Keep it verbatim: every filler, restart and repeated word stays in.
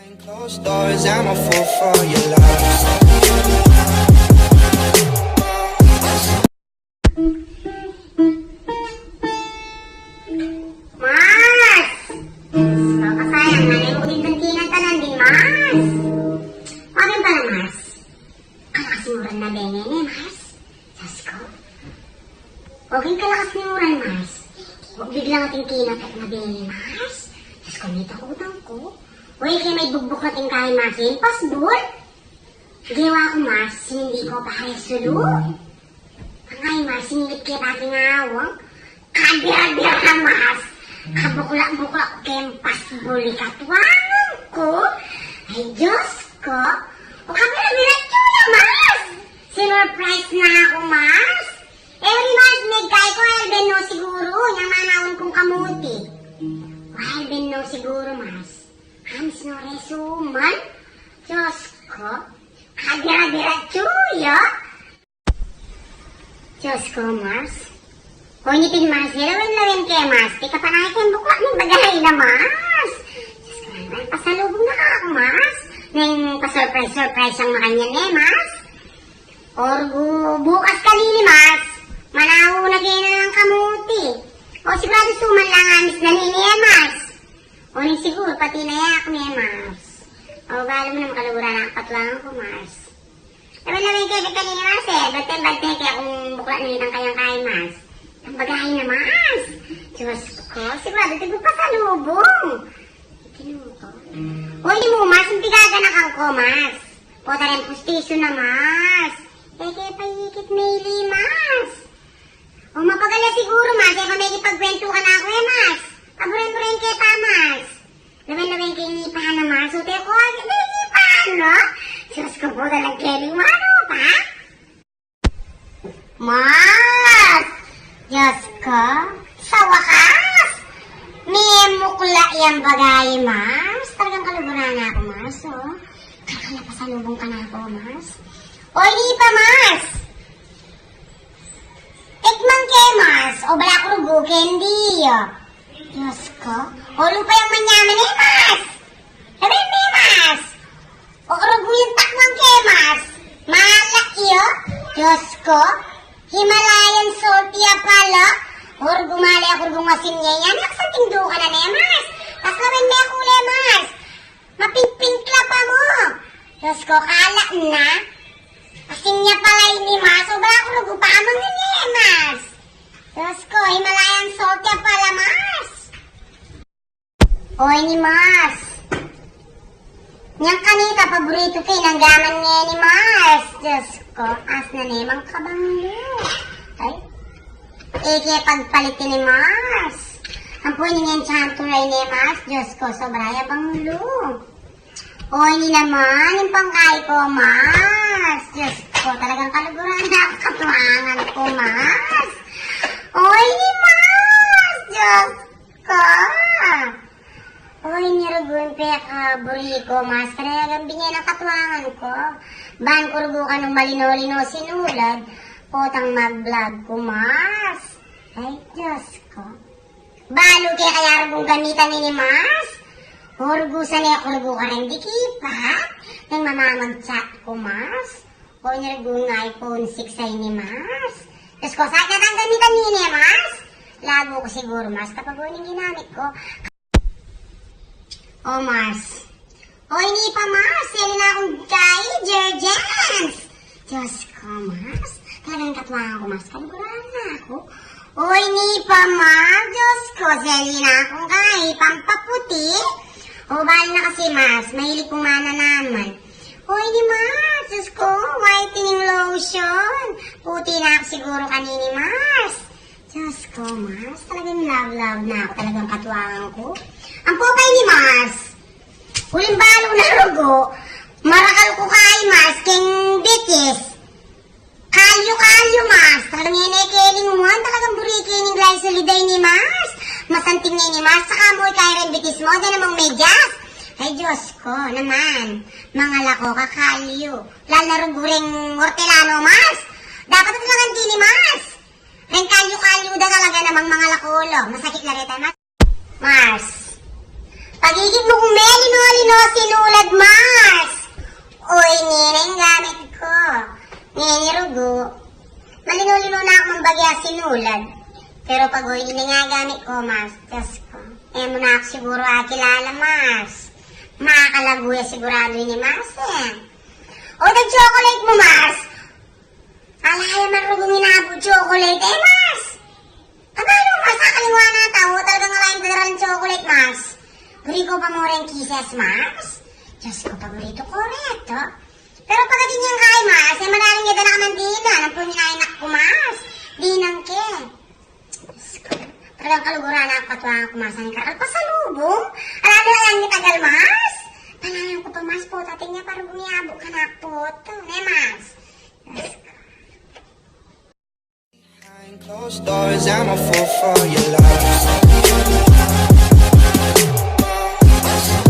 Closed doors, I'm a fool for your love. Mars! Mapasayang na yung ulit ng tinatanan din, Mars. Bakit pala, Mars? Ang kalakas ng uran na bene, ne, Mars? Diyos ko. Okay, kalakas ng uran, Mars. Biglang ating kinakat na bene, Mars. Diyos ko, may takutan ko. Uy, kaya may bugbuk na tingkahin, Mars. Impossible. Gewa ku, Mars, sinindi ku pa kaya sulu. Angay, Mars, sinilip ke pa king awang. Kabira-bira, Mars. Kabukla-bukla ku keng pasbuli katuangan ku. Ay, Diyos ko. O kabira-bira, Julia, Mars. Sinurprise na ku, Mars. Every Mars, megkai ku, elben no siguru. Yang manaun kung kamuti. Elben no siguru, Mars. Amis no resuman. Diyos ko. Kabira-bira, Julia. Diyos ko, Mars. O, ini pin, Mars, lawen-lawen ke, Mars. Di ka pa nakikimbukla ning bagay na, Mars. Diyos ko, Mars, pasalubung na ka aku, Mars. Neng pa-surprise-surprise yang makanyan, ne, Mars. Orgu, bukas kanini, Mars. Manau na kena ng kamuti. O, siguradu suman lang amis na nini, e, Mars. O, ning siguru, pati na ya aku, ne, Mars. O, balu mu na, makaluguran na aku, katuangan ku, Mars. Lawen-lawen ke, kanini, Mars, e. Bante-bante ke kung bukla na itang kayang kain, Mars. Ang bagay na, Mars. Diyos ko, siguradu, tigpasalubung. Itinung ko. Uy, ini mu, Mars, ang pigaganakan ku, Mars. Pota rin pustisu na, Mars. E ke pa ikit mili, Mars. O, mapagal ya siguru, Mars. E pa mekipagkwentu kanaku, e, Mars. Paburen-buren ke pa, Mars. Lawen-lawen ke ini pa na, Mars. O, teko, ini pa, no? Diyos ko po, talaga, Kelly, mano pa? Mars! Diyos ko, sa wakas! Mimukla yang bagay, Mars. Talagang kaluguran na aku, Mars, o. Talagang pasalubung ka na aku, Mars. O, ini pa, Mars! Tikman ke, Mars. O, bala ku rugu ke, indi, o. Diyos ko. O, lupa yang manyaman, e, Mars. Sabi, e, Mars. O, rugu yang takwan ke, Mars. Malak, iyo. Diyos ko. Himalayan salt ya pala. O, rugu, mala ya ku rugung asin ya. Yan, aksanting duka na ne, Mars. Tas lawen me kule, Mars. Mapingpingkla pa mu. Diyos ko, kala na. Asin ya pala ini, Mars. O, bala ku rugu pa, amang ini, Mars. Diyos ko, Himalayan salt ya pala, Mars. O, ini, Mars. Nyang kanita, paburitu ke, nanggaman ngeni, Mars. Diyos ko, as na ne, mangkabanglu. Ay. E ke pagpalit ini, Mars. Ampo ini ngeni, tsantu la ini, Mars. Diyos ko, sobra ya banglu. O, ini naman, ing pangkai ku, Mars. Diyos ko, talagang kaluguran na aku, katuangan ku, Mars. O, ini, Mars. Diyos Ka! O, ini rugu ing pekaburi ku, Mars. Kaya gambing e na katuangan ku. Ban ku rugu kanung malino-lino sinulad. Potang mag-vlog ku, Mars. Ay, Diyos ko. Balu ke kaya rugung gamitan ini, Mars? O, rugu sa ne ku rugu kareng dikipat. Neng mamamag-chat ku, Mars. O, ini rugung iPhone six a ini, Mars. Diyos ko, saan kaya gamitan ini, Mars? Lagu ku siguru, Mars, kapag o ini ginamit ku. O, Mars. O, ini pa, Mars. Seli na kung kai Jergens. Diyos ko, Mars. Talagang katuangan ku, Mars. Kaluguran na aku. O, ini pa, Mars. Diyos ko, seli na kung kai pampaputi. O, bali na kasi, Mars. Mahilig kung mana naman. O, ini, Mars, Diyos ko, whitening lotion. Puti na aku siguru kanini, Mars. Diyos ko, Mars, talagang love, love na aku, talagang katuangan ku. Ampo pa ini, Mars. Uling balu na rugu, marakal ku kai, Mars, keng bitis. Kalyu, kalyu, Mars. Talagang e ne keling umuan, talagang buri ke ning glyceride ini, Mars. Masanting ini, Mars. Saka mu ikay reng bitis mu, dinan mung medyas. Ay, Diyos ko naman. Mangalako ka kalyu. Lalo na rugu reng ortelano, Mars. Dapat talagang dini, Mars. Reng kalyu-kalyu da talaga namang mangalako, lo. Masakit la reta, Mars. Mars. Pag-ikit mu kung meli, no, Lino sinulad, Mars? Uy, nine ing gamit ku. Ngeni rugu, malino-lino na ku mang bagya sinulad. Pero pag uy, ini ing gamit ku, Mars, Diyos ku, e mu na ku siguru akilala, Mars. Makalagu ya siguradu ini, Mars, e. O, deng chocolate mu, Mars. Ala ya man rugung inabu chocolate, e, Mars. Aba, nung Mars, akalingwan na tau, talagang ala yang daralang chocolate, Mars. Buri ku pa mu reng kisses, Mars. Diyos ku, paburitu ku retu. Pero pagdating yang kay Mars, e, madaling ya dana ka man dinan, ampong ing anak ku, Mars. Dinan ke. Diyos ku. Talagang kaluguran na ku, katuang ku, Mars, ing karakal pasalubung. Ala, ala yang itagal, Mars. Palayan ku pa, Mars, pota, atin ya pa rugung inabu kanaku, pota. Ne, Mars? Diyos ku. Behind closed doors, I'm a fool for your love.